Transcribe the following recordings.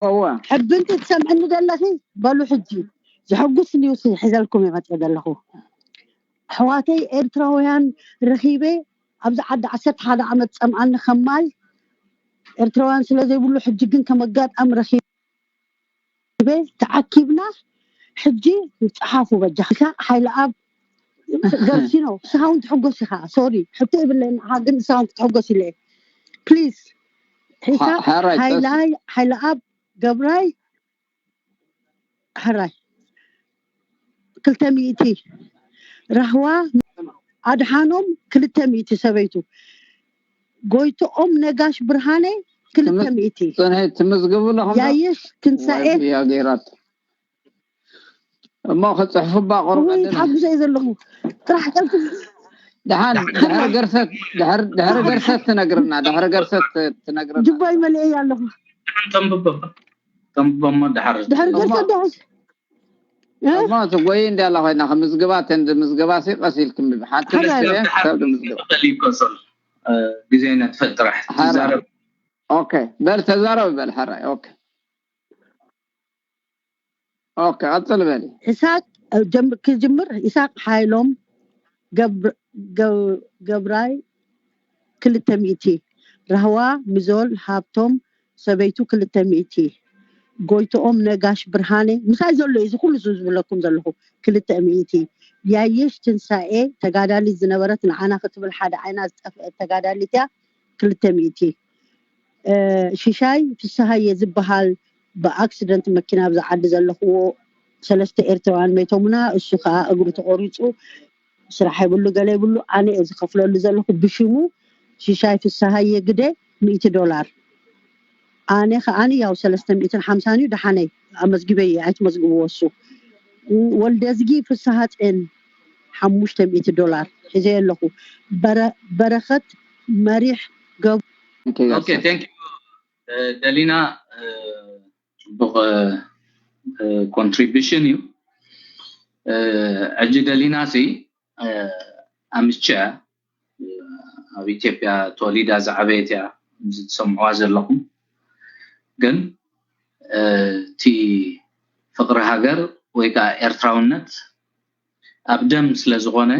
እወ። ሕብንቲ ትሰምዕኒ ዘለኺ? በሉ ሕጂ። ዘሐጉስ ኒውስ ሒዘልኩም እየ መፅእ ዘለኹ። ኣሕዋተይ ኤርትራውያን ረኺበ ኣብዚ ዓዲ ዓሰርተ ሓደ ዓመት ጸምኣኒ ከማይ ኤርትራውያን ስለ ዘይብሉ፣ ሕጂ ግን ከም ኣጋጣሚ ረኺበ ተዓኪብና። ሕጂ ይጸሓፉ በጃኻ። ሓይለኣብ ገርሲኖ፣ ንስኻ እውን ትሕጎስ ኢኻ። ሶሪ፣ ሕቶ የብለይን፣ ንዓኻ ግን ንስኻ እውን ክትሕጎስ ኢለ እየ። ፕሊዝ። ሒሳብ ሓራይ፣ ሓይላይ፣ ሓይለኣብ ገብራይ፣ ሕራይ ክልተ ሚእቲ፣ ራህዋ ኣድሓኖም ክልተ ሚእቲ፣ ሰበይቱ ጎይቶኦም ነጋሽ ብርሃነ ክልተ ሚእቲ፣ ጽንሒ ትምዝግቡ ኣለኹም ዶ? ያየሽ ትንሳኤ። ወይ ያገይራት። እሞ ክጽሕፉባ ቁሩብ ውይ፣ ዕድል። ተሓጉሰ እየ ዘለኹ። ጥራሕ ቀልቲ ደሓን፣ ድሕሪ ገርሰት፣ ድሕሪ፣ ድሕሪ ገርሰት ትነግርና፣ ድሕሪ ገርሰት ትነግርና። ጅባይ መሊኤ ኣለኹ። ተንብቦ፣ ተንብቦ እሞ ድሓር ድሕሪ ገርሰት እሞ ደሕስ። እ? እሞ ትጎይ እንዲ ኣላ ኮይና፣ ከምዝግባ፣ ተን ዝምዝግባ ሲ ቀስ ኢልክም ብሓንቲ ሓራይ። ክልተ ሰብ ዝምዝግባ። ተሊኮ ሶል፣ እ፣ ግዜ ነጥፍእ ጥራሕ። ሓራይ። ትዛረብ። ኦኬ፣ በል ተዛረብ በል፣ ሓራይ። ኦኬ። ኦኬ፣ ቀጽል በሊ። ኢሳቅ፣ እ፣ ጀም-፣ ክጅምር፣ ኢሳቅ ሓይሎም ገብር-፣ ገብ-፣ ገብራይ ክልተ ሚእቲ፣ ራህዋ ምዞል ሃብቶም ሰበይቱ ክልተ ሚእቲ፣ ጎይቶኦም ነጋሽ ብርሃነ፣ ምሳይ ዘሎ እዩ፣ እዚ ኩሉ ዝብለኩም ዘለኹ፣ ክልተ ሚእቲ፣ ያየሽ ትንሳኤ፣ ተጋዳሊት ዝነበረት ንዓና ክትብል ሓደ ዓይና ዝጠፍአት ተጋዳሊት እያ፣ ክልተ ሚእቲ፣ እ፣ ሽሻይ ፍስሃየ ዝበሃል ብኣክሲደንት መኪና ኣብዚ ዓዲ ዘለኽዎ ሰለስተ ኤርትራውያን መይቶምና፣ እሱ ከዓ እግሩ ተቆሪጹ፣ ስራሕ የብሉ፣ ገለ የብሉ፣ ኣነ እየ ዝኸፍለሉ ዘለኹ ብሽሙ ሽሻይ ፍስሃየ ግደ ሚእቲ ዶላር። ኣነ ከዓኒ ያው ሰለስተ ሚእትን ሓምሳን እዩ፣ ደሓነይ ኣመዝጊበ እየ፣ ኣይትመዝግብዎ እሱ። ወልደዝጊ ፍስሃጽዮን ሓሙሽተ ሚእቲ ዶላር ሒዘ ኣለኹ። በረ-፣ በረኸት መሪሕ ገብ-፣ ኦኬ፣ ኦኬ፣ thank you። እ፣ ደሊና፣ እ፣ ጽቡቕ፣ እ፣ እ፣ ኮንትሪቢሽን እዩ። እ፣ ሕጂ ደሊና ሲ፣ እ፣ ኣምስቻ፣ እ፣ ኣብ ኢትዮጵያ ተወሊዳ ዝዓበየት እያ፣ እዚ ትሰምዕዋ ዘለኹም። ግን፣ እ፣ እቲ ፍቕሪ ሃገር ወይ ከዓ ኤርትራውነት ኣብ ደም ስለ ዝኾነ፣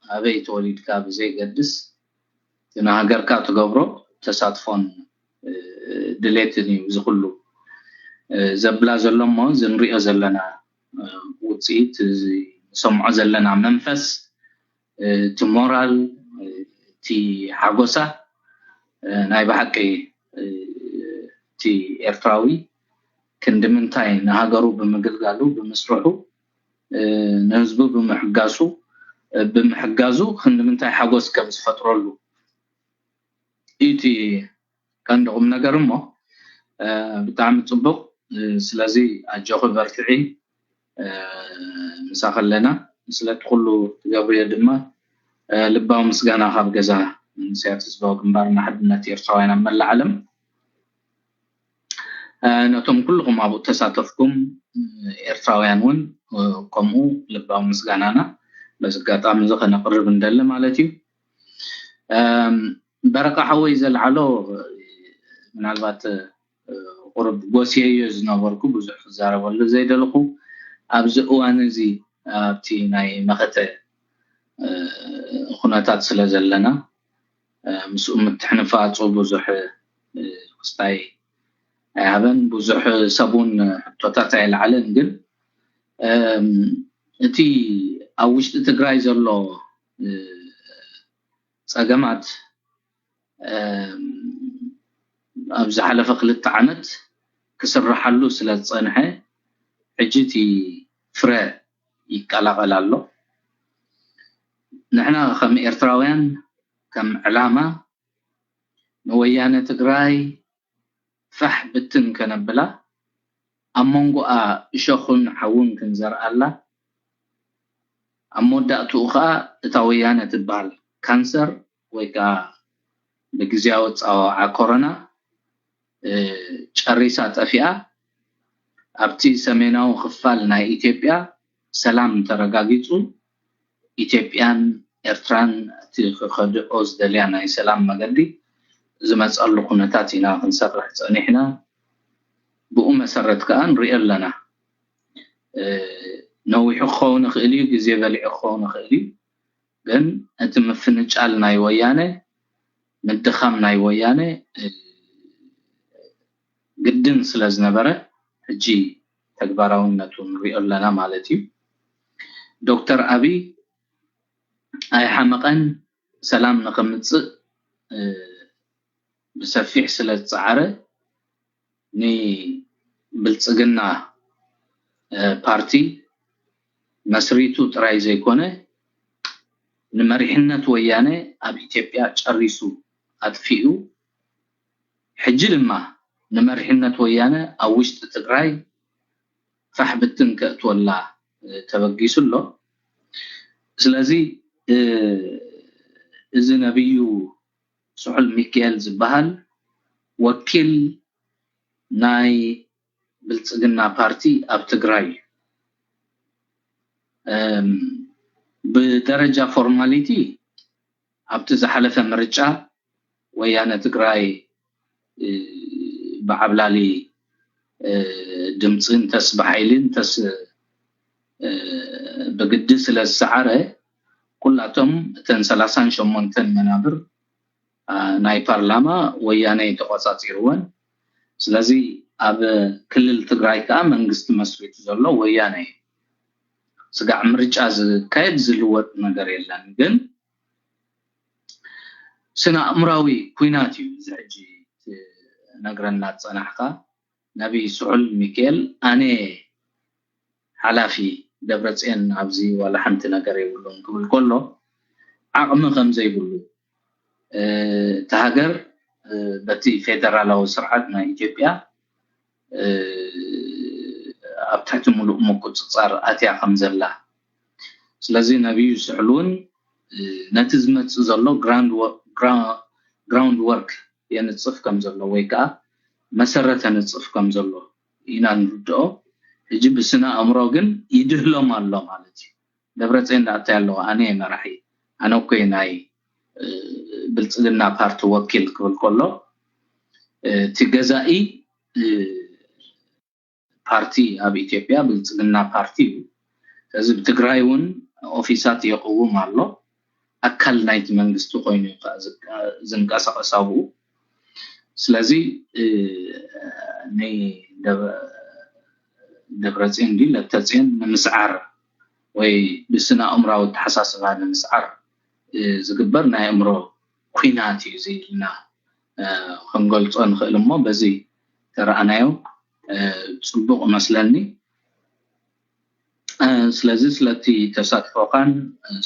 ኣበይ ተወሊድካ ብዘይገድስ፣ እቲ ንሃገርካ ትገብሮ ተሳትፎን፣ እ፣ ድሌትን እዩ እዚ ኩሉ፣ እ፣ ዘብላ ዘሎ እሞ፣ እዚ ንሪኦ ዘለና፣ እ፣ ውፅኢት፣ እዚ ንሰምዖ ዘለና መንፈስ፣ እ፣ እቲ ሞራል፣ እ፣ እቲ ሓጎሳ፣ እ፣ ናይ ብሓቂ፣ እ፣ እቲ ኤርትራዊ ክንዲ ምንታይ ንሃገሩ ብምግልጋሉ፣ ብምስርሑ፣ እ፣ ንህዝቡ ብምሕጋሱ፣ እ፣ ብምሕጋዙ ክንዲ ምንታይ ሓጎስ ከም ዝፈጥረሉ እዩ እቲ ቀንዲ ቁም ነገር እሞ፣ እ፣ ብጣዕሚ ጽቡቕ። እ፣ ስለዚ ኣጆኺ በርትዒ፣ እ፣ ምሳኺ ኣለና። ስለቲ ኩሉ ትገብርዮ ድማ፣ እ፣ ልባዊ ምስጋና ካብ ገዛ መንእሰያት ህዝባዊ ግንባር ንሓድነት ኤርትራውያን ኣብ መላእ ዓለም። እ፣ ነቶም ኩልኹም ኣብኡ ተሳተፍኩም፣ እ፣ ኤርትራውያን እውን፣ እ፣ ከምኡ ልባዊ ምስጋናና በዚ ኣጋጣሚ እዚ ከነቕርብ እንደሊ ማለት እዩ። እም፣ በረቃ ሓወይ ዘልዓሎ፣ ምናልባት፣ እ፣ ቁሩብ ጎስየዮ ዝነበርኩ፣ ብዙሕ ክዛረበሉ ዘይደለኹ፣ ኣብዚ እዋን እዚ ኣብቲ ናይ መኸተ፣ እ፣ ኩነታት ስለ ዘለና፣ እ፣ ምስኡ ምትሕንፋጹ ብዙሕ፣ እ፣ ክስታይ ኣይሃበን። ብዙሕ ሰብ እውን ሕቶታት ኣየልዓለን። ግን፣ እም፣ እቲ ኣብ ውሽጢ ትግራይ ዘሎ፣ እ፣ ጸገማት፣ እም፣ ኣብ ዝሓለፈ ክልተ ዓመት ክስርሓሉ ስለ ዝጸንሐ፣ ሕጂ እቲ ፍረ ይቀላቐል ኣሎ። ንሕና ከም ኤርትራውያን፣ ከም ዕላማ፣ ንወያነ ትግራይ ፋሕ ብትን ከነብላ፣ ኣብ መንጎኣ እሾኽን ሓውን ክንዘርኣላ፣ ኣብ መወዳእትኡ ኸኣ እታ ወያነ ትበሃል ካንሰር ወይ ከኣ ብግዝያዊ ኣጸዋውዓ ኮሮና፣ እ፣ ጨሪሳ ጠፊኣ፣ ኣብቲ ሰሜናዊ ክፋል ናይ ኢትዮጵያ ሰላም ተረጋጊጹ፣ ኢትዮጵያን ኤርትራን እቲ ክኸድኦ ዝደልያ ናይ ሰላም መገዲ ዝመጸሉ ኩነታት ኢና ክንሰርሕ ጸኒሕና። ብኡ መሰረት ከዓ ንሪኦ ኣለና። ነዊሑ ክኸውን ይኽእል እዩ፣ ግዜ በሊዑ ክኸውን ይኽእል እዩ። ግን እቲ ምፍንጫል ናይ ወያነ፣ ምድኻም ናይ ወያነ ግድን ስለ ዝነበረ ሕጂ ተግባራውነቱ ንሪኦ ኣለና ማለት እዩ። ዶክተር ኣብይ ኣይሓመቐን፣ ሰላም ንኽምፅእ ብሰፊሕ ስለ ዝፀዓረ ንብልፅግና ፓርቲ መስሪቱ ጥራይ ዘይኮነ ንመሪሕነት ወያነ ኣብ ኢትዮጵያ ጨሪሱ ኣጥፊኡ፣ ሕጂ ድማ ንመሪሕነት ወያነ ኣብ ውሽጢ ትግራይ ፋሕ ብትን ከእትወላ ተበጊሱ ኣሎ። ስለዚ እዚ ነብዩ ስሑል ሚካኤል ዝበሃል ወኪል ናይ ብልፅግና ፓርቲ ኣብ ትግራይ እዩ። ብደረጃ ፎርማሊቲ ኣብቲ ዝሓለፈ ምርጫ ወያነ ትግራይ ብዓብላሊ ድምፂ እንተስ ብሓይሊ እንተስ ብግዲ ስለ ዝሰዓረ፣ ኩላቶም እተን ሰላሳን ሸሞንተን መናብር ናይ ፓርላማ ወያነ ተቆፃፂርወን። ስለዚ ኣብ ክልል ትግራይ ከዓ መንግስቲ መስሪቱ ዘሎ ወያነ እዩ። ስጋዕ ምርጫ ዝካየድ ዝልወጥ ነገር የለን። ግን ስነ ኣእምራዊ ኩናት እዩ እዚ ሕጂ ትነግረና ዝፀናሕካ። ነብይ ስሑል ሚካኤል ኣነ ሓላፊ ደብረፅዮን ኣብዚ ዋላ ሓንቲ ነገር የብሉን ክብል ከሎ ዓቕሚ ከም ዘይብሉ፣ እቲ ሃገር በቲ ፌደራላዊ ስርዓት ናይ ኢትዮጵያ ኣብ ትሕቲ ሙሉእ ምቁፅፃር ኣትያ ከም ዘላ፣ ስለዚ ነብዩ ስሑል እውን ነቲ ዝመፅእ ዘሎ ግራውንድ ወርክ የንፅፍ ከም ዘሎ ወይ ከዓ መሰረት የንፅፍ ከም ዘሎ ኢና ንርድኦ። ሕጂ ብስነ ኣእምሮ ግን ይድህሎም ኣሎ ማለት እዩ። ደብረፅዮን ዳእታይ ኣለዎ፣ ኣነ እየ መራሒ፣ ኣነ እኮ እየ ናይ ብልፅግና ፓርቲ ወኪል ክብል ከሎ፣ እቲ ገዛኢ ፓርቲ ኣብ ኢትዮጵያ ብልፅግና ፓርቲ እዩ። ስለዚ ብትግራይ እውን ኦፊሳት የቕውም ኣሎ። ኣካል ናይቲ መንግስቲ ኮይኑ እዩ ከዓ ዝንቀሳቐስ ኣብኡ። ስለዚ ንደብረፅዮን ድዩ ለተፅዮን ንምስዓር ወይ ብስነ ኣእምራዊ ኣተሓሳስባ ንምስዓር ዝግበር ናይ ኣእምሮ ኩናት እዩ እዚ ኢልና ክንገልፆ ንኽእል እሞ በዚ ተረኣናዮ ፅቡቕ እመስለኒ። ስለዚ ስለቲ ተሳትፎኻን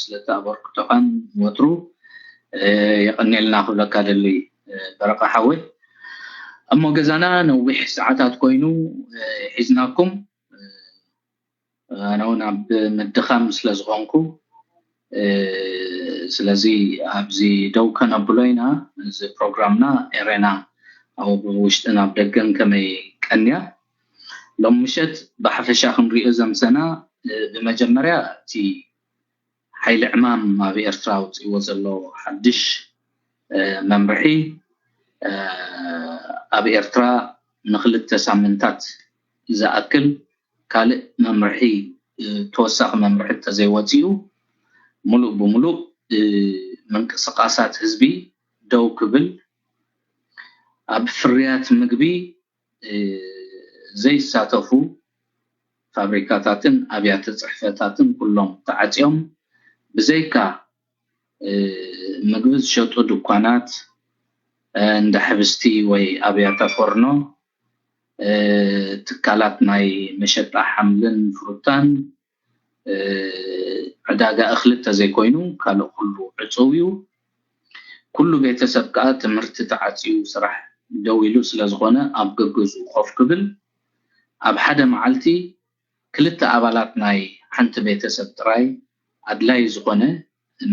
ስለቲ ኣበርክቶኻን ወትሩ የቐኔልና ክብለካ ደሊ በረቃ ሓወይ። እሞ ገዛና ነዊሕ ሰዓታት ኮይኑ ሒዝናኩም ኣነ እውን ኣብ ምድኻም ስለ ዝኾንኩ ስለዚ ኣብዚ ደው ከነብሎ ኢና። እዚ ፕሮግራምና ኤሬና ኣብ ውሽጥን ኣብ ደገን ከመይ ቀንያ ሎም ምሸት ብሓፈሻ ክንሪኦ ዘምሰና ብመጀመርያ እቲ ሓይሊ ዕማም ኣብ ኤርትራ ኣውፅእዎ ዘሎ ሓድሽ መምርሒ ኣብ ኤርትራ ንክልተ ሳምንታት ዝኣክል ካልእ መምርሒ ተወሳኺ መምርሒ እንተዘይወፂኡ ሙሉእ ብሙሉእ ምንቅስቃሳት ህዝቢ ደው ክብል ኣብ ፍርያት ምግቢ ዘይሳተፉ ፋብሪካታትን ኣብያተ ፅሕፈታትን ኩሎም ተዓፅዮም ብዘይካ ምግቢ ዝሸጡ ድኳናት እንዳ ሕብስቲ ወይ ኣብያተ ፎርኖ ትካላት ናይ መሸጣ ሓምልን ፍሩታን ዕዳጋ እኽሊ እንተዘይኮይኑ ካልእ ኩሉ ዕፅው እዩ። ኩሉ ቤተሰብ ከዓ ትምህርቲ ተዓፅዩ ስራሕ ደው ኢሉ ስለዝኾነ ኣብ ገገዝኡ ኮፍ ክብል ኣብ ሓደ መዓልቲ ክልተ ኣባላት ናይ ሓንቲ ቤተሰብ ጥራይ ኣድላይ ዝኾነ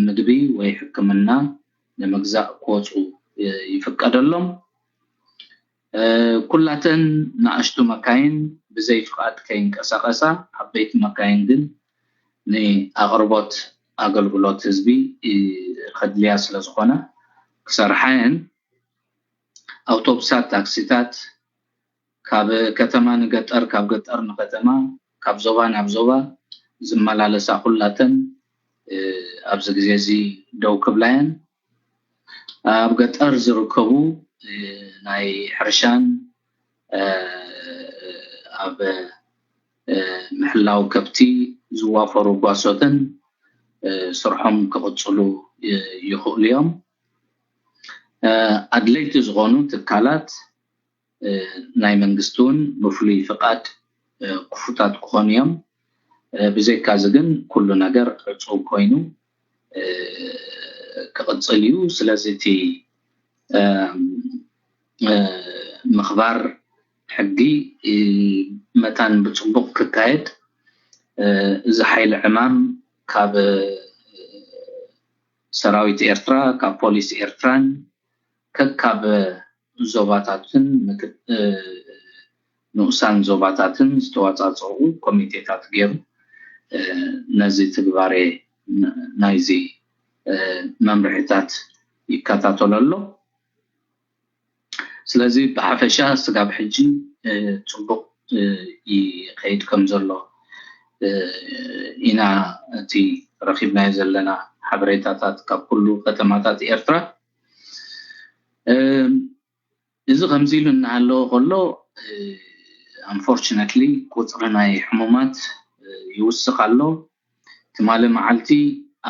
ምግቢ ወይ ሕክምና ንምግዛእ ክወፁ ይፍቀደሎም። ኩላተን ንኣሽቱ መካይን ብዘይ ፍቓድ ከይንቀሳቐሳ፣ ዓበይቲ መካይን ግን ንኣቕርቦት ኣገልግሎት ህዝቢ ከድልያ ስለዝኾነ ክሰርሓ እየን። ኣውቶቡሳት፣ ታክሲታት፣ ካብ ከተማ ንገጠር፣ ካብ ገጠር ንከተማ፣ ካብ ዞባ ናብ ዞባ ዝመላለሳ ኩላተን ኣብዚ ግዜ እዚ ደው ክብላ እየን። ኣብ ገጠር ዝርከቡ ናይ ሕርሻን ኣብ ምሕላው ከብቲ ዝዋፈሩ ጓሶትን ስርሖም ክቕፅሉ ይኽእሉ እዮም። ኣድለይቲ ዝኾኑ ትካላት ናይ መንግስቲ እውን ብፍሉይ ፍቓድ ክፉታት ክኾኑ እዮም። ብዘይካዚ ግን ኩሉ ነገር ዕፁው ኮይኑ ክቕፅል እዩ። ስለዚ እቲ ምኽባር ሕጊ መታን ብፅቡቕ ክካየድ እዚ ሓይሊ ዕማም ካብ ሰራዊት ኤርትራ፣ ካብ ፖሊስ ኤርትራን ከካብ ዞባታትን ንኡሳን ዞባታትን ዝተዋፃፀኡ ኮሚቴታት ገይሩ ነዚ ትግባሬ ናይዚ መምርሒታት ይከታተሎ ኣሎ። ስለዚ ብሓፈሻ ስጋብ ሕጂ ፅቡቕ ይኸይድ ከም ዘሎ ኢና እቲ ረኺብናዮ ዘለና ሓበሬታታት ካብ ኩሉ ከተማታት ኤርትራ። እዚ ከምዚ ኢሉ እናሃለወ ከሎ unfortunately ቁፅሪ ናይ ሕሙማት ይውስኽ ኣሎ። ትማሊ መዓልቲ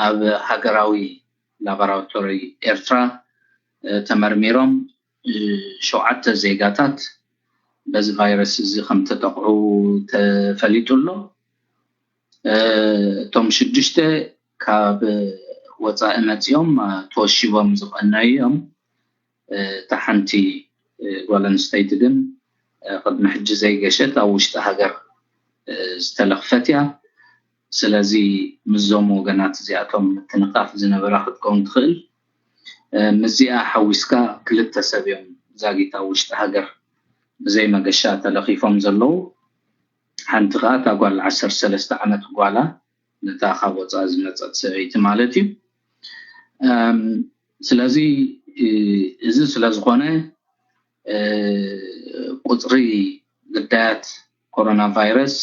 ኣብ ሃገራዊ ላቦራቶሪ ኤርትራ ተመርሚሮም ሸውዓተ ዜጋታት በዚ ቫይረስ እዚ ከም ተጠቕዑ ተፈሊጡ ኣሎ። እቶም ሽዱሽተ ካብ ወፃኢ መፂኦም ተወሺቦም ዝቐነዩ እዮም። እታ ሓንቲ ጓል ኣንስተይቲ ግን ቅድሚ ሕጂ ዘይገሸት ኣብ ውሽጢ ሃገር ዝተለኽፈት እያ። ስለዚ ምስዞም ወገናት እዚኣቶም ምትንኻፍ ዝነበራ ክትከውን ትኽእል። ምስዚኣ ሓዊስካ ክልተ ሰብ እዮም ዛጊት ኣብ ውሽጢ ሃገር ብዘይ መገሻ ተለኺፎም ዘለዉ። ሓንቲ ከዓ እታ ጓል ዓሰርተ ሰለስተ ዓመት ጓላ ነታ ካብ ወፃኢ ዝመፀት ሰበይቲ ማለት እዩ። ስለዚ እዚ ስለዝኾነ ቁፅሪ ግዳያት ኮሮና ቫይረስ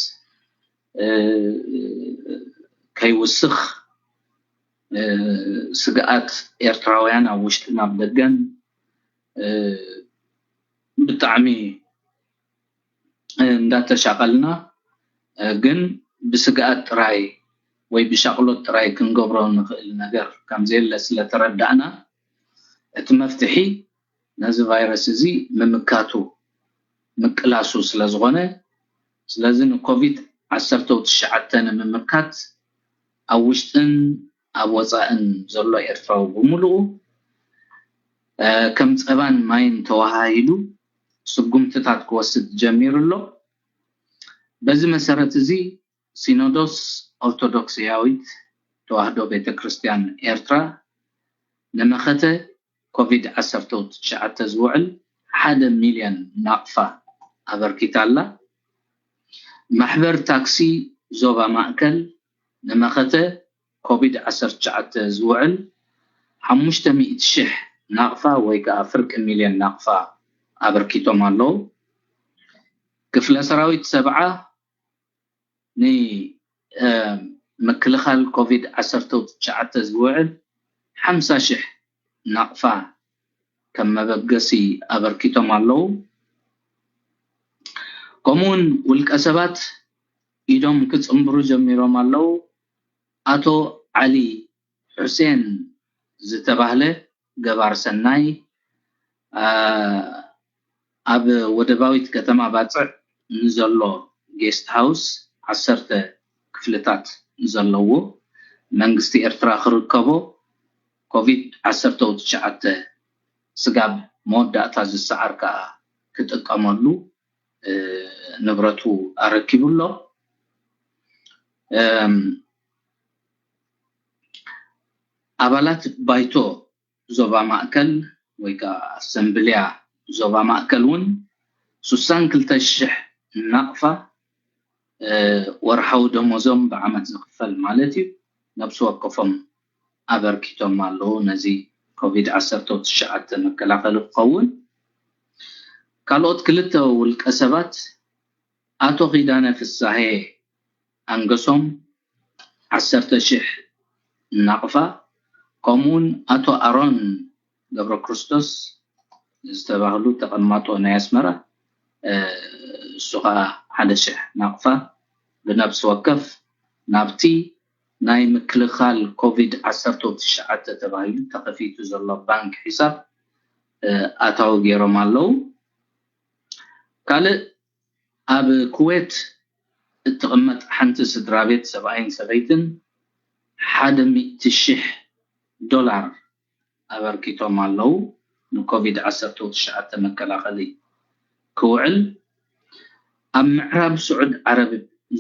ከይውስኽ ስግኣት ኤርትራውያን ኣብ ውሽጥን ኣብ ደገን ብጣዕሚ እንዳተሻቐልና ግን ብስግኣት ጥራይ ወይ ብሻቕሎት ጥራይ ክንገብሮ ንኽእል ነገር ከምዘየለ ስለተረዳእና እቲ መፍትሒ ነዚ ቫይረስ እዚ ምምካቱ ምቅላሱ ስለዝኾነ ስለዚ ንኮቪድ ዓሰርተ ትሽዓተ ንምምካት ኣብ ውሽጥን ኣብ ወፃእን ዘሎ ኤርትራዊ ብምሉኡ ከም ፀባን ማይን ተወሃሂዱ ስጉምትታት ክወስድ ጀሚሩ ኣሎ። በዚ መሰረት እዚ ሲኖዶስ ኦርቶዶክስያዊት ተዋህዶ ቤተ ክርስቲያን ኤርትራ ንመኸተ ኮቪድ ዓሰርተ ትሽዓተ ዝውዕል ሓደ ሚልዮን ናቕፋ ኣበርኪታ ኣላ። ማሕበር ታክሲ ዞባ ማእከል ንመኸተ ኮቪድ ዓሰርተ ትሽዓተ ዝውዕል ሓሙሽተ ሚእቲ ሽሕ ናቕፋ ወይ ከዓ ፍርቂ ሚልዮን ናቕፋ ኣበርኪቶም ኣለዉ። ክፍለ ሰራዊት ሰብዓ ንምክልኻል ኮቪድ ዓሰርተ ትሽዓተ ዝውዕል ሓምሳ ሽሕ ናቕፋ ከም መበገሲ ኣበርኪቶም ኣለዉ። ከምኡውን ውልቀ ሰባት ኢዶም ክፅንብሩ ጀሚሮም ኣለዉ። ኣቶ ዓሊ ሑሴን ዝተባህለ ገባር ሰናይ ኣብ ወደባዊት ከተማ ባፅዕ ንዘሎ ጌስት ሃውስ ዓሰርተ ክፍልታት ዘለዎ መንግስቲ ኤርትራ ክርከቦ ኮቪድ ዓሰርተ ትሽዓተ ስጋብ መወዳእታ ዝሰዓር ከዓ ክጥቀመሉ ንብረቱ ኣረኪቡ ኣሎ። ኣባላት ባይቶ ዞባ ማእከል ወይ ከዓ ኣሰምብልያ ዞባ ማእከል እውን ስሳን ክልተ ሽሕ ናቕፋ ወርሓዊ ደሞዞም ብዓመት ዝኽፈል ማለት እዩ ነብሲ ወከፎም ኣበርኪቶም ኣለዉ። ነዚ ኮቪድ ዓሰርተ ትሽዓተ መከላኸሊ ክኸውን ካልኦት ክልተ ውልቀ ሰባት ኣቶ ኪዳነ ፍሳሄ ኣንገሶም ዓሰርተ ሽሕ ናቕፋ፣ ከምኡውን ኣቶ ኣሮን ገብረ ክርስቶስ ዝተባህሉ ተቐማጦ ናይ ኣስመራ፣ እሱ ኸዓ ሓደ ሽሕ ናቕፋ ብነብሲ ወከፍ ናብቲ ናይ ምክልኻል ኮቪድ ዓሰርተ ትሽዓተ ተባሂሉ ተኸፊቱ ዘሎ ባንክ ሒሳብ ኣታዊ ገይሮም ኣለዉ። ካልእ ኣብ ኩዌት እትቕመጥ ሓንቲ ስድራ ቤት ሰብኣይን ሰበይትን ሓደ ሚእቲ ሽሕ ዶላር ኣበርኪቶም ኣለዉ ንኮቪድ ዓሰርተ ትሽዓተ መከላኸሊ ክውዕል። ኣብ ምዕራብ ስዑድ ዓረብ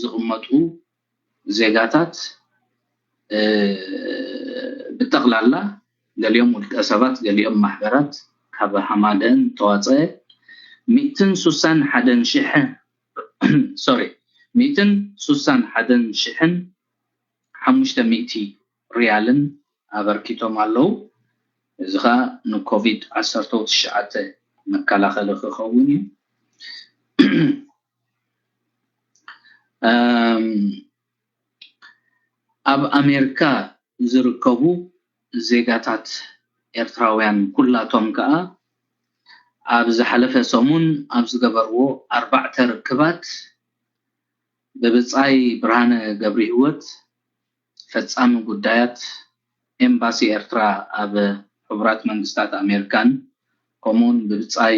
ዝቕመጡ ዜጋታት ብጠቕላላ ገሊኦም ውልቀ ሰባት ገሊኦም ማሕበራት ካብ ሃማደን ተዋፀ ሚእትን ሱሳን ሓደን ሽሕ ሶሪ ሚእትን ሱሳን ሓደን ሽሕን ሓሙሽተ ሚእቲ ሪያልን ኣበርኪቶም ኣለዉ። እዚ ኸዓ ንኮቪድ ዓሰርተ ትሽዓተ መከላኸሊ ክኸውን እዩ። ኣብ ኣሜሪካ ዝርከቡ ዜጋታት ኤርትራውያን ኩላቶም ከኣ ኣብ ዝሓለፈ ሰሙን ኣብ ዝገበርዎ ኣርባዕተ ርክባት ብብጻይ ብርሃነ ገብረሂወት ፈጻሚ ጉዳያት ኤምባሲ ኤርትራ ኣብ ሕቡራት መንግስታት ኣሜሪካን ከምኡውን ብብጻይ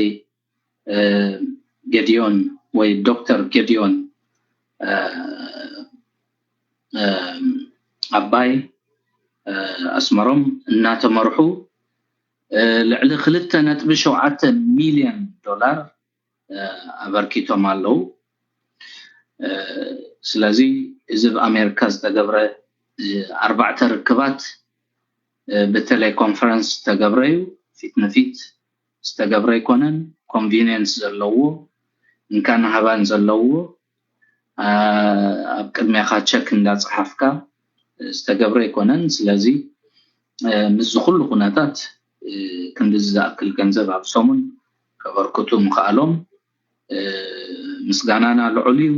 ገዲዮን ወይ ዶክተር ገዲዮን ኣባይ ኣስመሮም እናተመርሑ ልዕሊ ክልተ ነጥቢ ሸውዓተ ሚልዮን ዶላር ኣበርኪቶም ኣለዉ። ስለዚ እዚ ኣብ ኣሜሪካ ዝተገብረ ኣርባዕተ ርክባት ብቴሌኮንፈረንስ ዝተገብረ እዩ። ፊት ንፊት ዝተገብረ ኣይኮነን። ኮንቪኒየንስ ዘለዎ፣ እንካን ሃባን ዘለዎ፣ ኣብ ቅድሜኻ ቸክ እንዳጸሓፍካ ዝተገብረ ኣይኮነን። ስለዚ ምስዚ ኩሉ ኩነታት ክንድዚ ዝኣክል ገንዘብ ኣብ ሰሙን ከበርክቱ ምኽኣሎም ምስጋናና ልዑል እዩ።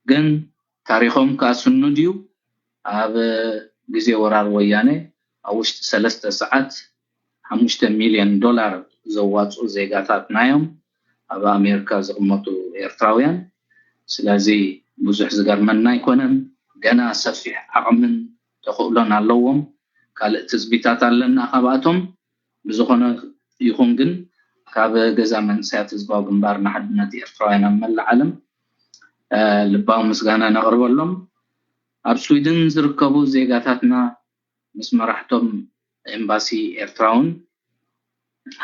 ግን ታሪኾም ከኣ ስኑድ እዩ። ኣብ ግዜ ወራር ወያነ ኣብ ውሽጢ ሰለስተ ሰዓት ሓሙሽተ ሚልዮን ዶላር ዘዋፅኡ ዜጋታትና እዮም ኣብ ኣሜሪካ ዝቕመጡ ኤርትራውያን። ስለዚ ብዙሕ ዝገርመና ኣይኮነን። ገና ሰፊሕ ዓቕምን ተኽእሎን ኣለዎም። ካልእ ትፅቢታት ኣለና ካብኣቶም። ብዝኾነ ይኹን ግን ካብ ገዛ መንእሰያት ህዝባዊ ግንባር ንሓድነት ኤርትራውያን ኣብ መላእ ዓለም ልባዊ ምስጋና ነቕርበሎም። ኣብ ስዊድን ዝርከቡ ዜጋታትና ምስ መራሕቶም ኤምባሲ ኤርትራ እውን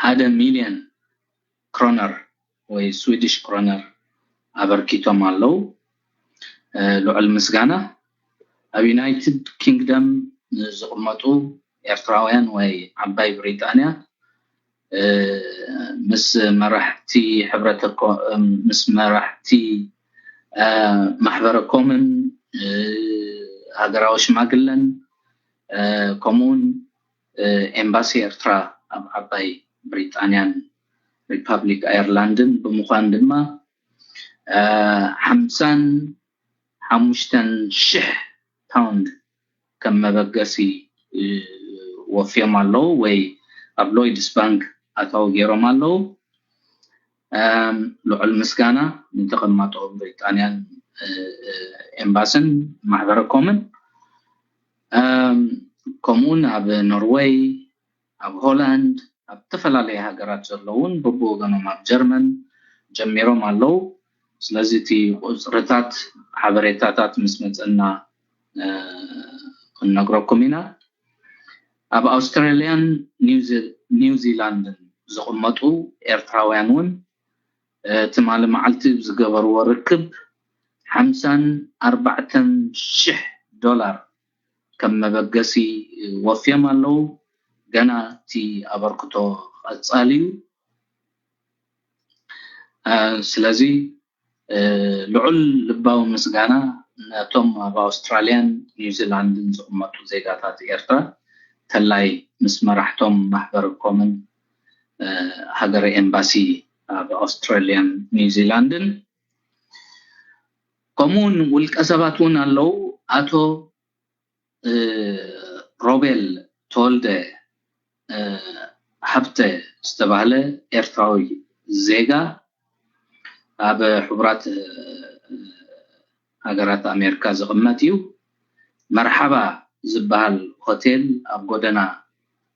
ሓደ ሚልዮን ክሮነር ወይ ስዊድሽ ክሮነር ኣበርኪቶም ኣለዉ። ልዑል ምስጋና። ኣብ ዩናይትድ ኪንግደም ዝቕመጡ ኤርትራውያን ወይ ዓባይ ብሪጣንያ ምስ መራሕቲ ሕብረተ ምስ መራሕቲ ማሕበረ ኮምን ሃገራዊ ሽማግለን ከምኡውን ኤምባሲ ኤርትራ ኣብ ዓባይ ብሪጣንያን ሪፓብሊክ ኣየርላንድን ብምዃን ድማ ሓምሳን ሓሙሽተን ሽሕ ፓውንድ ከም መበገሲ ወፍዮም ኣለዉ ወይ ኣብ ሎይድስ ባንክ ኣታዊ ገይሮም ኣለዉ። ልዑል ምስጋና ንተቐማጦ ብሪጣንያን ኤምባስን ማሕበረ ኮምን ከምኡውን ኣብ ኖርወይ ኣብ ሆላንድ ኣብ ዝተፈላለየ ሃገራት ዘለውን በብወገኖም ኣብ ጀርመን ጀሚሮም ኣለዉ። ስለዚ እቲ ቁፅርታት ሓበሬታታት ምስ መፀና ክንነግረኩም ኢና። ኣብ ኣውስትራልያን ኒውዚላንድን ዝቕመጡ ኤርትራውያን እውን ትማሊ መዓልቲ ዝገበርዎ ርክብ ሓምሳን ኣርባዕተን ሽሕ ዶላር ከም መበገሲ ወፍዮም ኣለዉ። ገና እቲ ኣበርክቶ ቀጻሊ እዩ። ስለዚ ልዑል ልባዊ ምስጋና ነቶም ኣብ ኣውስትራልያን ኒውዚላንድን ዝቕመጡ ዜጋታት ኤርትራ ተላይ ምስ መራሕቶም ማሕበረ ኮምን ሃገረ ኤምባሲ ኣብ ኣውስትራልያን ኒውዚላንድን። ከምኡውን ውልቀ ሰባት እውን ኣለዉ። ኣቶ ሮቤል ተወልደ ሃብተ ዝተባህለ ኤርትራዊ ዜጋ ኣብ ሕቡራት ሃገራት ኣሜሪካ ዝቕመጥ እዩ። መርሓባ ዝበሃል ሆቴል ኣብ ጎደና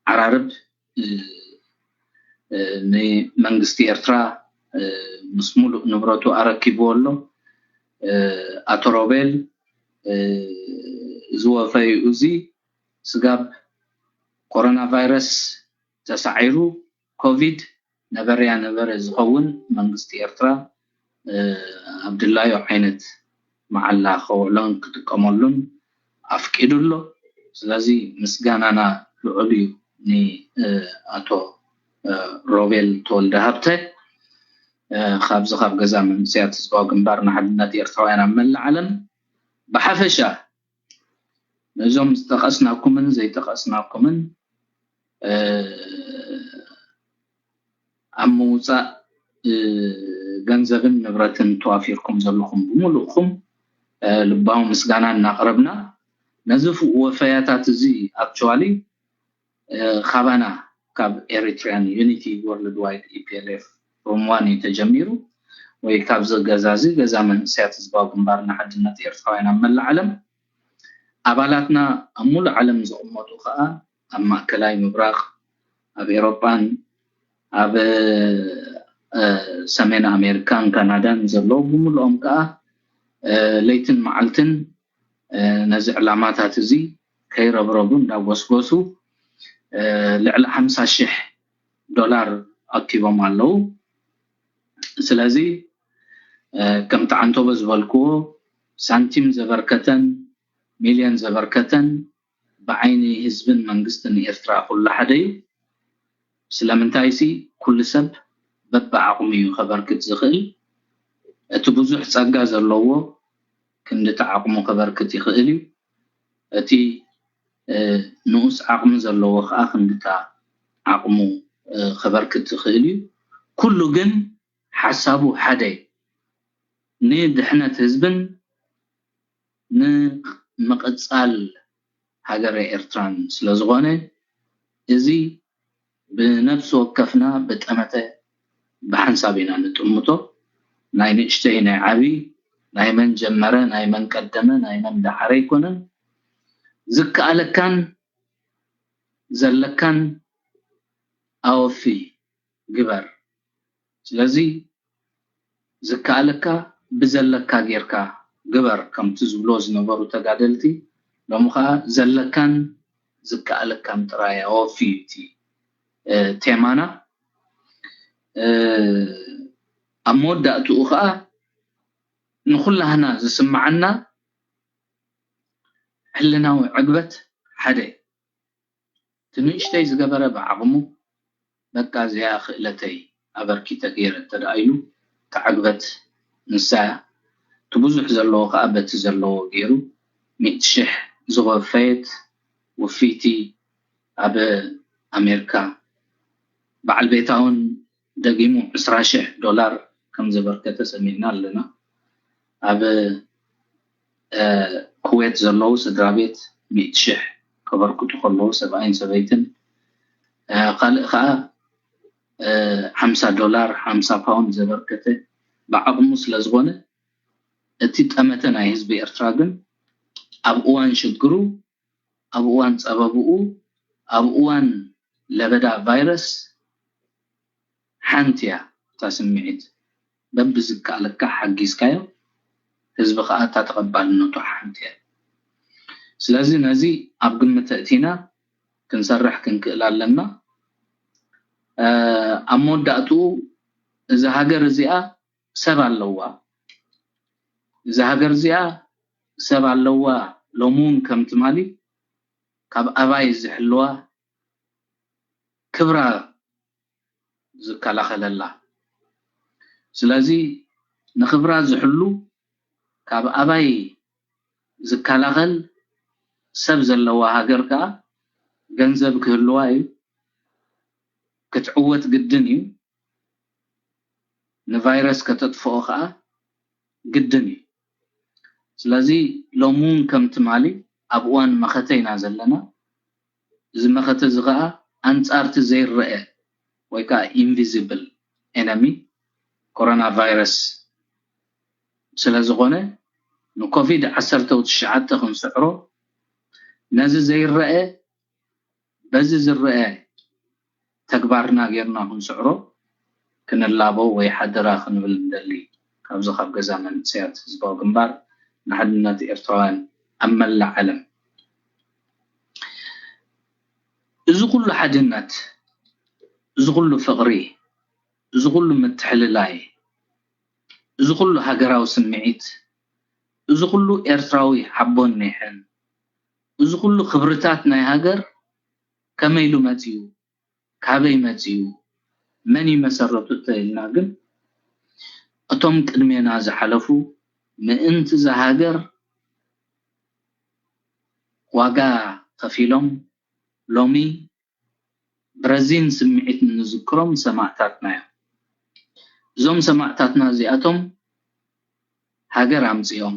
ዓራርብ ንመንግስቲ ኤርትራ ምስ ሙሉእ ንብረቱ ኣረኪብዎ ኣሎ። ኣቶ ሮቤል፣ እዚ ወፈይኡ እዚ ስጋብ ኮሮና ቫይረስ ተሳዒሩ ኮቪድ ነበረያ ነበረ ዝኸውን መንግስቲ ኤርትራ ኣብ ድላዩ ዓይነት መዓላ ከውዕሎን ክጥቀመሉን ኣፍቂዱ ኣሎ። ስለዚ ምስጋናና ልዑል እዩ ንኣቶ ሮቤል ተወልደ ሃብተ። ካብዚ ካብ ገዛ መንእሰያት ህዝባዊ ግንባር ንሓድነት ኤርትራውያን ኣብ መላእ ዓለም ብሓፈሻ ነዞም ዝጠቐስናኩምን ዘይጠቐስናኩምን ኣብ ምውፃእ ገንዘብን ንብረትን ተዋፊርኩም ዘለኹም ብምሉእኹም ልባዊ ምስጋና እናቕረብና፣ ነዚ ወፈያታት እዚ actually ካባና ካብ Eritrean Unity Worldwide፣ E P L F፣ from one እዩ ተጀሚሩ፣ ወይ ካብዚ ገዛ እዚ፣ ገዛ መንእሰያት ህዝባዊ ግንባር ንሓድነት ኤርትራውያን ኣብ መላእ ዓለም፣ ኣባላትና ኣብ ሙሉእ ዓለም ዝቕመጡ ከዓ ኣብ ማእከላይ ምብራቕ፣ ኣብ ኤሮጳን ኣብ ሰሜን ኣሜሪካን ካናዳን ዘለዉ ብምሉኦም ከዓ ለይትን መዓልትን ነዚ ዕላማታት እዚ ከይረብረቡ እንዳጎስጎሱ ልዕሊ ሓምሳ ሽሕ ዶላር ኣኪቦም ኣለዉ። ስለዚ ከምቲ ዓንቶቦ ዝበልክዎ፣ ሳንቲም ዘበርከተን ሚልዮን ዘበርከተን ብዓይኒ ህዝብን መንግስትን ኤርትራ ኩሉ ሓደ እዩ። ስለምንታይሲ ኩሉ ሰብ በብዓቕሙ እዩ ከበርክት ዝኽእል። እቲ ብዙሕ ጸጋ ዘለዎ ክንድቲ ዓቕሙ ከበርክት ይኽእል እዩ። እቲ ንኡስ ዓቕሚ ዘለዎ ከዓ ክንድታ ዓቕሙ ከበርክት ይኽእል እዩ። ኩሉ ግን ሓሳቡ ሓደ እዩ። ንድሕነት ህዝብን ንምቕጻል ሃገረ ኤርትራን ስለዝኾነ፣ እዚ ብነብሲ ወከፍና ብጠመተ ብሓንሳብ ኢና ንጥምቶ። ናይ ንእሽተይ ናይ ዓቢ፣ ናይ መን ጀመረ፣ ናይ መን ቀደመ፣ ናይ መን ደሓረ ኣይኮነን። ዝከኣለካን ዘለካን ኣወፊ ግበር። ስለዚ ዝከኣለካ ብዘለካ ጌርካ ግበር ከምቲ ዝብሎ ዝነበሩ ተጋደልቲ፣ ሎሚ ኸኣ ዘለካን ዝከኣለካን ጥራይ ኣወፊ እዩ እቲ ቴማና። ኣብ መወዳእትኡ ኸኣ ንኹላህና ዝስምዓና ሕልናዊ ዕግበት ሓደ እዩ። እቲ ንእሽተይ ዝገበረ ብዓቕሙ፣ በቃ እዚኣ ክእለተይ ኣበርኪተ ገይረ እንተ ደኣ ኢሉ፣ እታ ዕግበት ንሳ እያ። እቲ ብዙሕ ዘለዎ ከኣ በቲ ዘለዎ ገይሩ፣ ሚእቲ ሽሕ ዝወፈየት ውፍይቲ ኣብ ኣሜሪካ በዓል ቤታ እውን ደጊሙ ዕስራ ሽሕ ዶላር ከም ዘበርከተ ሰሚዕና ኣለና። ኣብ ኩዌት ዘለዉ ስድራ ቤት ሚእቲ ሽሕ ከበርክቱ ከለዉ፣ ሰብኣይን ሰበይትን፣ ካልእ ከዓ ሓምሳ ዶላር፣ ሓምሳ ፓውንድ ዘበርከተ ብዓቕሙ ስለ ዝኾነ፣ እቲ ጠመተ ናይ ህዝቢ ኤርትራ ግን ኣብ እዋን ሽግሩ፣ ኣብ እዋን ጸበብኡ፣ ኣብ እዋን ለበዳ ቫይረስ ሓንቲ እያ እታ ስምዒት። በብዝከኣለካ ሓጊዝካዮ፣ ህዝቢ ከኣ እታ ተቐባልነቱ ሓንቲ እያ። ስለዚ ነዚ ኣብ ግምት ኣእቲና ክንሰርሕ ክንክእል ኣለና። ኣብ መወዳእትኡ እዛ ሃገር እዚኣ ሰብ ኣለዋ። እዛ ሃገር እዚኣ ሰብ ኣለዋ። ሎሚ እውን ከም ትማሊ ካብ ኣባይ ዝሕልዋ ክብራ ዝከላኸለላ። ስለዚ ንክብራ ዝሕሉ ካብ ኣባይ ዝከላኸል ሰብ ዘለዋ ሃገር ከኣ ገንዘብ ክህልዋ እዩ። ክትዕወት ግድን እዩ። ንቫይረስ ከተጥፍኦ ከዓ ግድን እዩ። ስለዚ ሎሚ እውን ከም ትማሊ ኣብ እዋን መኸተ ኢና ዘለና። እዚ መኸተ እዚ ከዓ ኣንጻርቲ ዘይረአ ወይ ከዓ ኢንቪዚብል ኤነሚ ኮሮና ቫይረስ ስለ ዝኾነ ንኮቪድ ዓሰርተ ትሽዓተ ክንስዕሮ ነዚ ዘይረአ በዚ ዝረአ ተግባርና ጌርና ክንስዕሮ ክንላቦ ወይ ሓደራ ክንብል ንደሊ። ካብዚ ካብ ገዛ መንእሰያት ህዝባዊ ግንባር ንሓድነት ኤርትራውያን ኣብ መላእ ዓለም እዚ ኩሉ ሓድነት፣ እዚ ኩሉ ፍቕሪ፣ እዚ ኩሉ ምትሕልላይ፣ እዚ ኩሉ ሃገራዊ ስምዒት፣ እዚ ኩሉ ኤርትራዊ ሓቦን ኒሕን፣ እዚ ኩሉ ክብርታት ናይ ሃገር ከመይ ኢሉ መጺኡ? ካበይ መጺኡ? መን እዩ መሰረቱ እንተኢልና ግን እቶም ቅድሜና ዝሓለፉ ምእንቲ እዛ ሃገር ዋጋ ከፊሎም ሎሚ ብረዚን ስምዒት እንዝክሮም ሰማእታትና እዮም። እዞም ሰማእታትና እዚኣቶም ሃገር ኣምጺኦም፣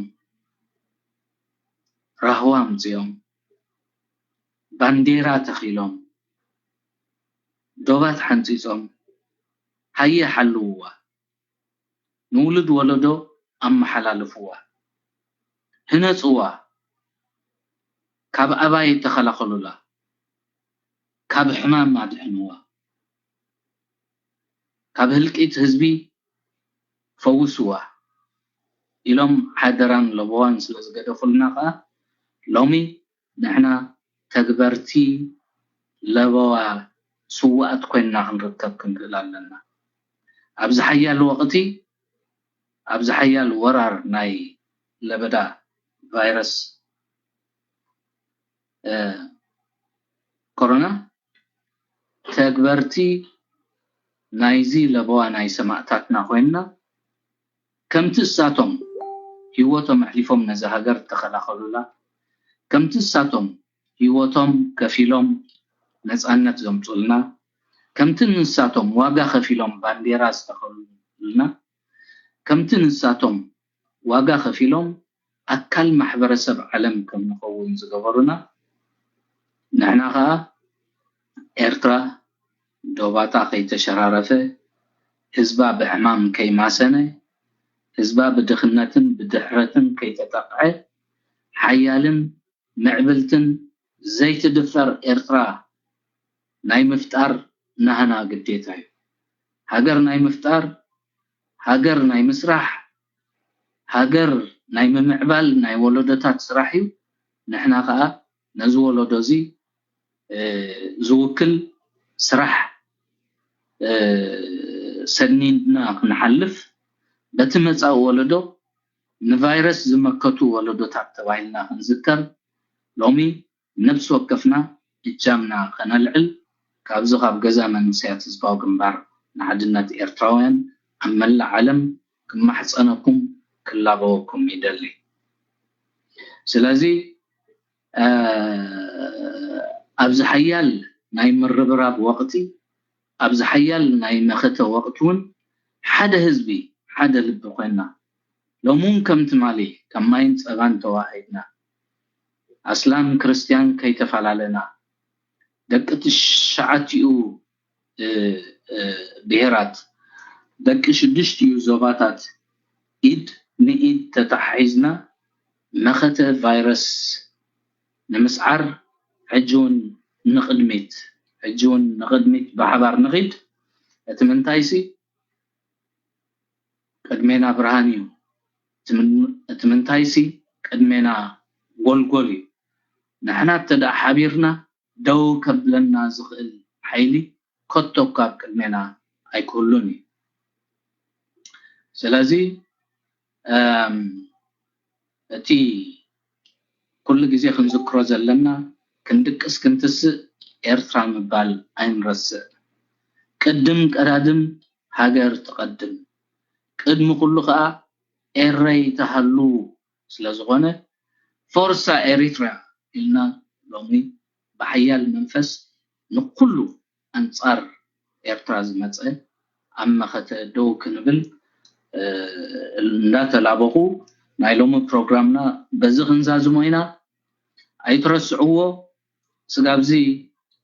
ራህዋ ኣምጺኦም፣ ባንዴራ ተኺሎም፣ ዶባት ሓንጺጾም፣ ሃየ ሓልውዋ፣ ንውሉድ ወለዶ ኣመሓላልፍዋ፣ ህነጽዋ፣ ካብ ኣባይ ተኸላኸሉላ፣ ካብ ሕማም ኣድሕንዋ፣ ካብ ህልቂት ህዝቢ ፈውስዋ ኢሎም ሓደራን ለበዋን ስለ ዝገደፉልና ከኣ ሎሚ ንሕና ተግበርቲ ለበዋ ስውኣት ኮይንና ክንርከብ ክንክእል ኣለና። ኣብዚ ሓያል ወቕቲ ኣብዚ ሓያል ወራር ናይ ለበዳ ቫይረስ ኮሮና ተግበርቲ ናይዚ ለበዋ ናይ ሰማእታትና ኮይንና ከምቲ እሳቶም ህይወቶም ኣሕሊፎም ነዚ ሃገር ዝተኸላኸሉላ ከምቲ እሳቶም ህይወቶም ከፊሎም ነፃነት ዘምፁልና ከምቲ ንሳቶም ዋጋ ከፊሎም ባንዴራ ዝተኸሉልና ከምቲ ንሳቶም ዋጋ ከፊሎም ኣካል ማሕበረሰብ ዓለም ከም ንኸውን ዝገበሩና ንሕና ኸዓ ኤርትራ ዶባታ ከይተሸራረፈ ህዝባ ብሕማም ከይማሰነ ህዝባ ብድኽነትን ብድሕረትን ከይተጠቕዐ ሓያልን ምዕብልትን ዘይትድፈር ኤርትራ ናይ ምፍጣር ናህና ግዴታ እዩ። ሃገር ናይ ምፍጣር፣ ሃገር ናይ ምስራሕ፣ ሃገር ናይ ምምዕባል ናይ ወለዶታት ስራሕ እዩ። ንሕና ከዓ ነዚ ወለዶ እዚ ዝውክል ስራሕ ሰኒድና ክንሓልፍ በቲ መፃኢ ወለዶ ንቫይረስ ዝመከቱ ወለዶታት ተባሂልና ክንዝከር ሎሚ ነብሲ ወከፍና እጃምና ከነልዕል ካብዚ ካብ ገዛ መንእሰያት ህዝባዊ ግንባር ንሓድነት ኤርትራውያን ኣብ መላእ ዓለም ክማሕፀነኩም ክላበወኩም ይደሊ። ስለዚ ኣብዚ ሓያል ናይ ምርብራብ ወቕቲ ኣብዚ ሓያል ናይ መኸተ ወቕቲ እውን ሓደ ህዝቢ ሓደ ልቢ ኮይና ሎሚ እውን ከም ትማሊ ከም ማይን ፀባን ተዋሃሂድና ኣስላም ክርስትያን ከይተፈላለና ደቂ ትሽዓቲኡ ብሄራት ደቂ ሽዱሽቲኡ ዞባታት ኢድ ንኢድ ተተሓሒዝና መኸተ ቫይረስ ንምስዓር ሕጂ እውን ንቕድሚት ሕጂ እውን ንቕድሚት ብሓባር ንኺድ። እቲ ምንታይሲ ቅድሜና ብርሃን እዩ። እቲ ምንታይሲ ቅድሜና ጎልጎል እዩ። ንሕና እተደኣ ሓቢርና ደው ከብለና ዝኽእል ሓይሊ ከቶ ካብ ቅድሜና ኣይክህሉን እዩ። ስለዚ እቲ ኩሉ ግዜ ክንዝክሮ ዘለና ክንድቅስ ክንትስእ ኤርትራ ምባል ኣይንረስዕ። ቅድም ቀዳድም ሃገር ትቐድም። ቅድሚ ኩሉ ከኣ ኤረይ ትሃሉ ስለ ዝኾነ ፎርሳ ኤሪትሪያ ኢልና ሎሚ ብሓያል መንፈስ ንኩሉ ኣንጻር ኤርትራ ዝመጸ ኣብ መኸተ ደው ክንብል እንዳተላበኹ ናይ ሎሚ ፕሮግራምና በዚ ክንዛዝሞ ኢና። ኣይትረስዕዎ። ስጋብዚ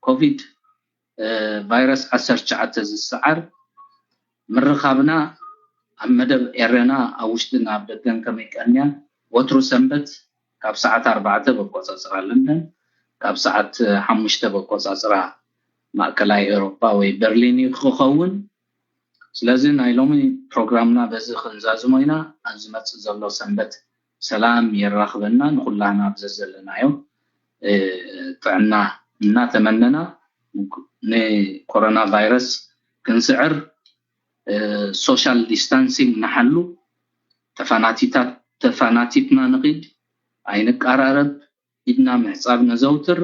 ኮቪድ ቫይረስ ዓሰርተ ትሽዓተ ዝሰዓር ምርኻብና ኣብ መደብ ኤረና ኣብ ውሽጥን ኣብ ደገን ከመይ ቀንያ ወትሩ ሰንበት ካብ ሰዓት ኣርባዕተ በቆፃፅራ ለንደን ካብ ሰዓት ሓሙሽተ በቆፃፅራ ማእከላይ ኤሮፓ ወይ በርሊን እዩ ክኸውን። ስለዚ ናይ ሎሚ ፕሮግራምና በዚ ክንዛዝሞ ኢና። ኣብ ዝመፅእ ዘሎ ሰንበት ሰላም የራኽበና። ንኩላና ኣብ ዘዘለናዮ ጥዕና እናተመነና ንኮሮና ቫይረስ ክንስዕር ሶሻል ዲስታንሲንግ ንሓሉ፣ ተፋናቲታት ተፋናቲትና ንኺድ፣ ኣይንቀራረብ፣ ኢድና ምሕፃብ ነዘውትር፣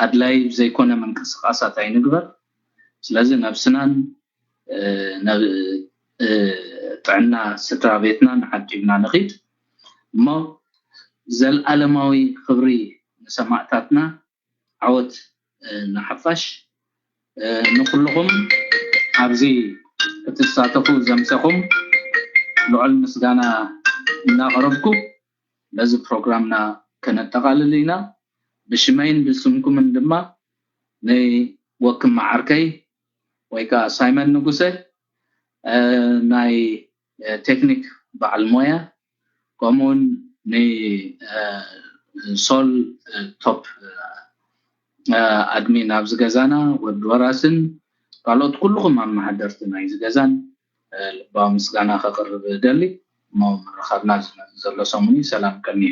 ኣድላይ ዘይኮነ ምንቅስቃሳት ኣይንግበር። ስለዚ ነብስናን ጥዕና ስድራ ቤትናን ዓቂብና ንኺድ እሞ ዘልኣለማዊ ክብሪ ንሰማእታትና፣ ዓወት ንሓፋሽ። ንኩልኹም ኣብዚ ክትሳተፉ ዘምሰኹም ልዑል ምስጋና እናቕረብኩ በዚ ፕሮግራምና ከነጠቓልል ኢና። ብሽመይን ብስምኩምን ድማ ንወክም መዓርከይ ወይ ከዓ ሳይመን ንጉሰ ናይ ቴክኒክ በዓል ሞያ ከምኡውን ንሶል ቶፕ ኣድሚን ኣብዚ ገዛና ወዲ ወራስን ካልኦት ኩልኹም ኣመሓደርቲ ናይዚ ገዛን ልባዊ ምስጋና ከቕርብ እደሊ። እሞ ምርኻብና ዘሎ ሰሙን ሰላም ቀኒ።